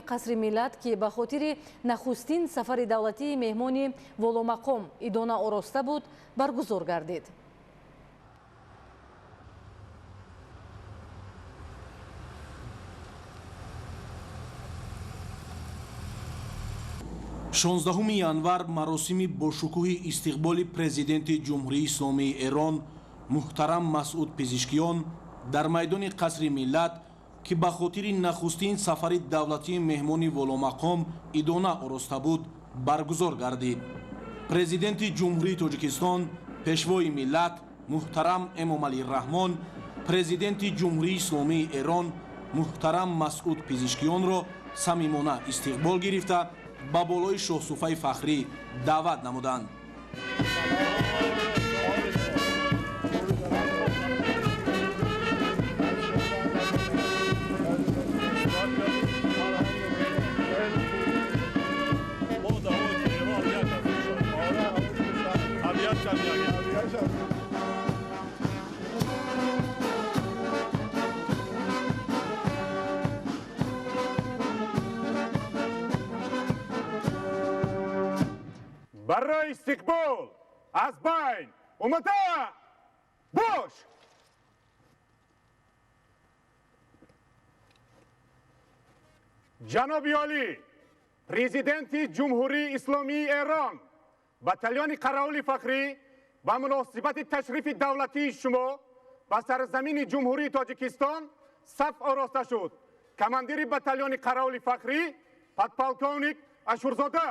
Қасри Миллат, ки ба хотири нахустин сафари давлатии меҳмони воломақом идона ороста буд, баргузор гардид. 16 январ маросими бошукӯҳи истиқболи президенти Ҷумҳурии Исломии Эрон муҳтарам Масъуд Пизишкиён дар майдони Қасри Миллат, ки ба хотири нахустин сафари давлатии меҳмони воломақом идона ороста буд, баргузор гардид. Президенти Ҷумҳурии Тоҷикистон, Пешвои миллат муҳтарам Эмомалӣ Раҳмон президенти Ҷумҳурии Исломии Эрон муҳтарам Масъуд Пизишкиёнро самимона истиқбол гирифта, ба болои шоҳсуфаи фахрӣ даъват намуданд. Барои истиқбол аз байн омода бош. Ҷаноби олӣ, президенти Ҷумҳурии Исломии Эрон, батальони қараулӣ фахрӣ ба муносибати ташрифи давлатии шумо ба сарзамини Ҷумҳурии Тоҷикистон саф ороста шуд. Командири батальони қараулӣ фахрӣ подполковник Ашурзода.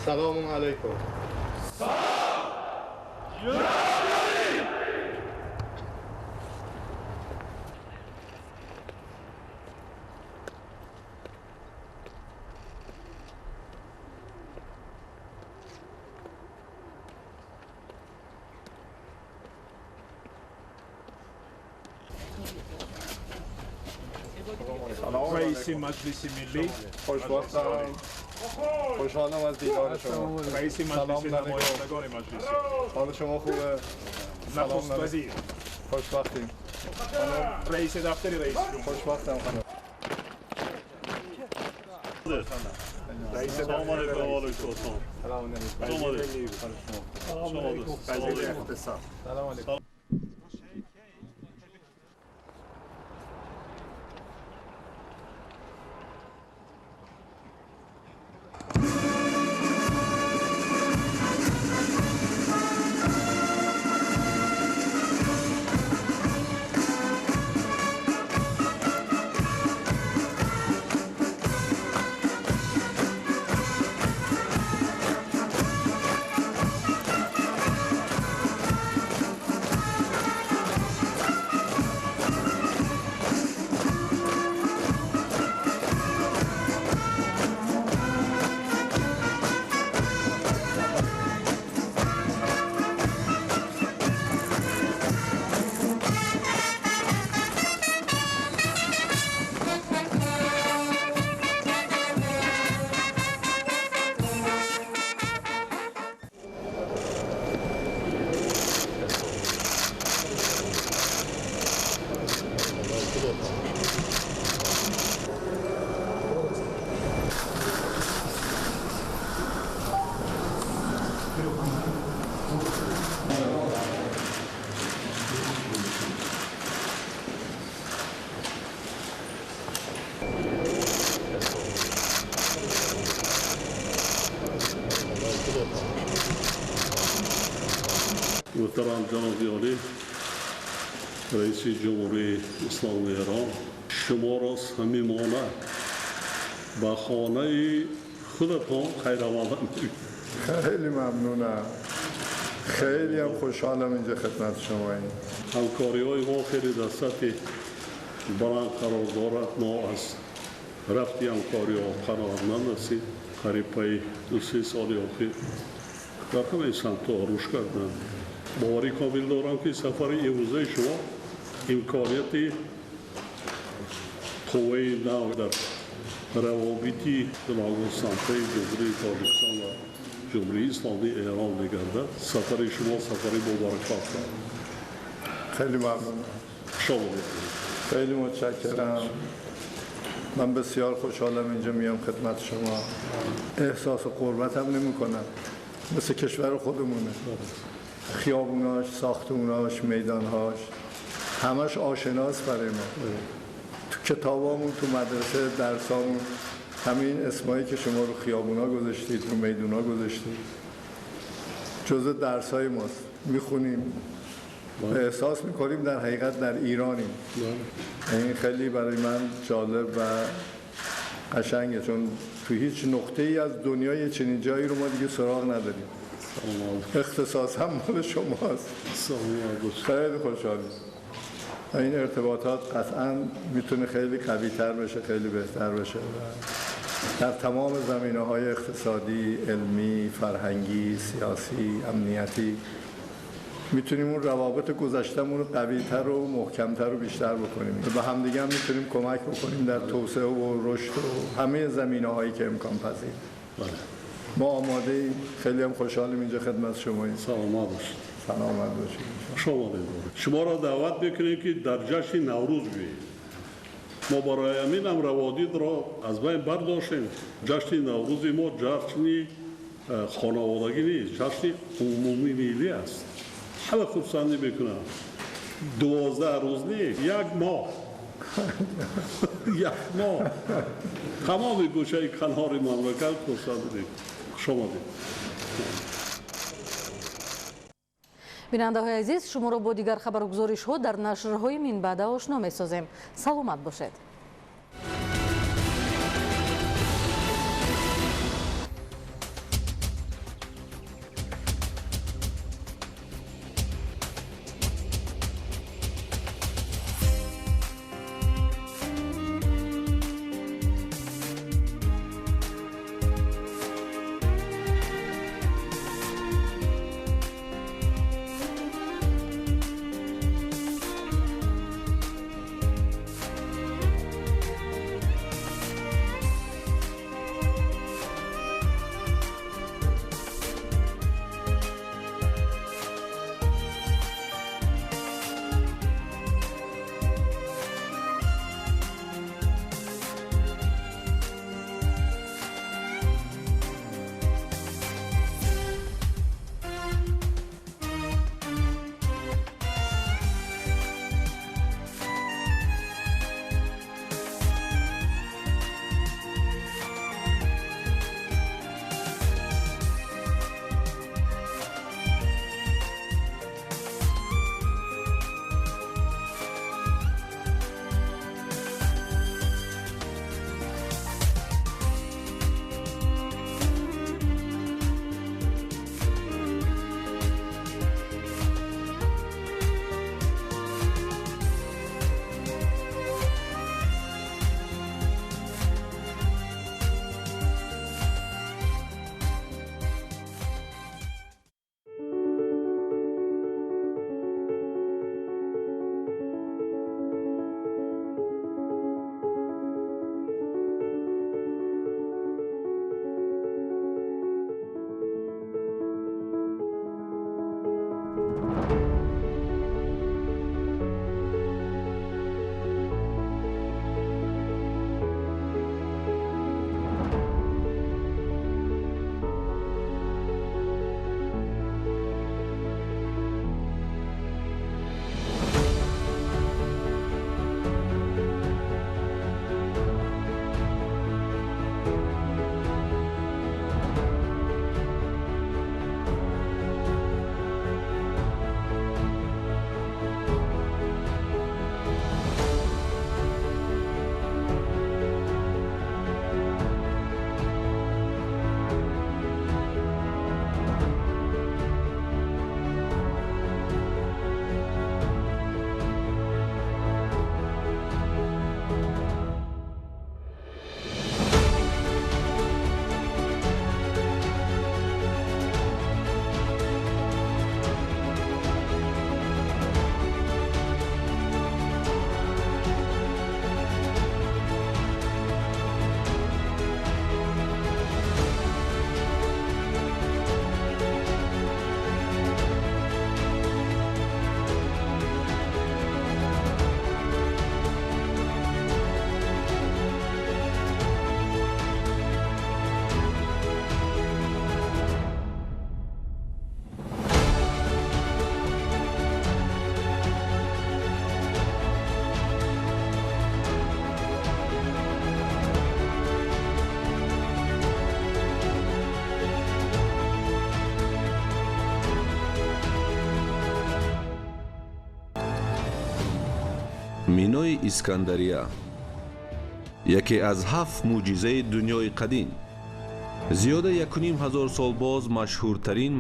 سلام علیکم. رئیس مجلس ملی. خوشبختم، خوشحالم از دیدار شما. رئیس مجلس نمایندگان مجلس. حال شما خوبه؟ نخست وزیر. خوشبختیم. رئیس دفتر رئیس جمهور. خوشبختم خانم. رئیس دفتر رئیس. سلام علیکم. وزیر اقتصاد. سلام علیکم. Муҳтарам ҷаноби олӣ, раиси Ҷумҳурии Исломии Эрон, шуморо самимона ба хонаи худатон хайрамонда мегӯям. Хеле мамнунам. Хеле ҳам хушҳолам инҷо хидмати шумоем. Ҳамкориҳои мо хеле дар сатҳи баланд қарор дорад. Мо аз рафти ҳамкориҳо қаноатманд ҳастем. Қариб пайи 2-3 соли охир дар ҳамаи самтҳо рушд карданд. Боварӣ комил дорам, ки сафари имрӯзаи шумо имконияти қувваи нав дар равобити гуногунсамтаи Ҷумҳурии Тоҷикистон ва Ҷумҳурии Исломии Эрон мегардад. Сафари шумо сафари муборакбод. Хеле мамнунам. Хуш омадед. Хеле мутшаккирам. Ман бисёр хушҳолам инҷо меям хидмати шумо. Эҳсоси ғурбатам намекунам. Мисли кишвари худамоне. Хиёбунаш, сохтмонаш, майдонҳош ҳамаш ошиност барои мо. تو کتابامون، تو مدرسه، درسامون همین اسمایی که شما رو خیابونا گذاشتید، رو میدونا گذاشتید، جزء درسای ماست. میخونیم، احساس میکنیم در حقیقت در ایرانیم. این خیلی برای من جالب و قشنگه، چون تو هیچ نقطه ای از دنیای چنین جایی رو ما دیگه سراغ نداریم. اختصاص هم مال شماست. خیلی خوشحالیم. این ارتباطات قطعاً میتونه خیلی قوی تر بشه، خیلی بهتر بشه و در تمام زمینه‌های اقتصادی، علمی، فرهنگی، سیاسی، امنیتی میتونیم اون روابط گذشته‌مون رو قوی‌تر و محکم‌تر و بیشتر بکنیم. به همدیگه هم میتونیم کمک بکنیم در توسعه و رشد و همه زمینه‌هایی که امکان پذیر. ما آماده ایم، خیلی هم خوشحالیم اینجا خدمت شماییم. سلامت باشید. سلامت باشید. شما را دعوت میکنیم که در جشن نوروز بیایید. ما برای همین هم روادید را از بین برداشتیم. جشن نوروز ما جشن خانوادگی نیست، جشن عمومی ملی است. همه خرسندی میکنن. 12 روز نیست، یک ماه. یک ماه تمام گوشه کنار مملکت خرسندی میکنن. خوش آمدید. Бинандаҳои азиз, шуморо бо дигар хабаргузоришҳо дар нашрҳои минбаъда ошно месозем. Саломат бошед. Минои Искандария, яке аз ҳафт мӯъҷизаи дунёи қадим, зиёда 1500 сол боз машҳуртарин.